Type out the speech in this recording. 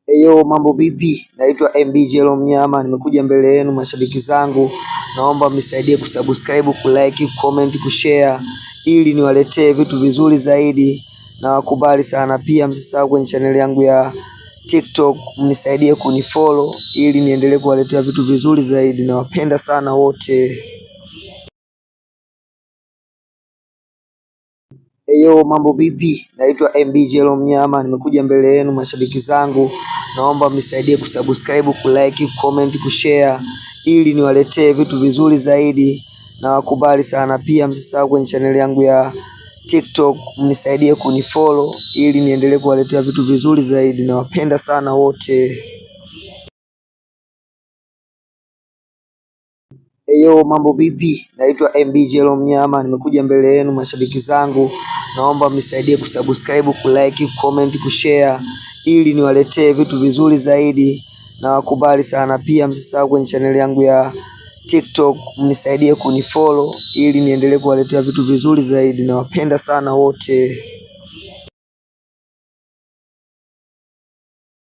Eyo, mambo vipi? Naitwa MB Jello Mnyama, nimekuja mbele yenu mashabiki zangu, naomba mnisaidie kusubscribe, kulike, kucomment, kushare ili niwaletee vitu vizuri zaidi. Nawakubali sana. Pia msisahau kwenye chaneli yangu ya TikTok mnisaidie kunifollow ili niendelee kuwaletea vitu vizuri zaidi. Nawapenda sana wote. Eyo, mambo vipi? Naitwa MB Jello Mnyama, nimekuja mbele yenu mashabiki zangu, naomba mnisaidie kusubscribe, kulike, kucomment, kushare ili niwaletee vitu vizuri zaidi. Nawakubali sana. Pia msisahau kwenye chaneli yangu ya TikTok mnisaidie kunifollow ili niendelee kuwaletea vitu vizuri zaidi. Nawapenda sana wote. Eyo, mambo vipi? Naitwa MB Jello Mnyama, nimekuja mbele yenu mashabiki zangu, naomba mnisaidie kusubscribe, kulike, kucomment, kushare ili niwaletee vitu vizuri zaidi. Nawakubali sana. Pia msisahau kwenye chaneli yangu ya TikTok mnisaidie kunifollow ili niendelee kuwaletea vitu vizuri zaidi. Nawapenda sana wote.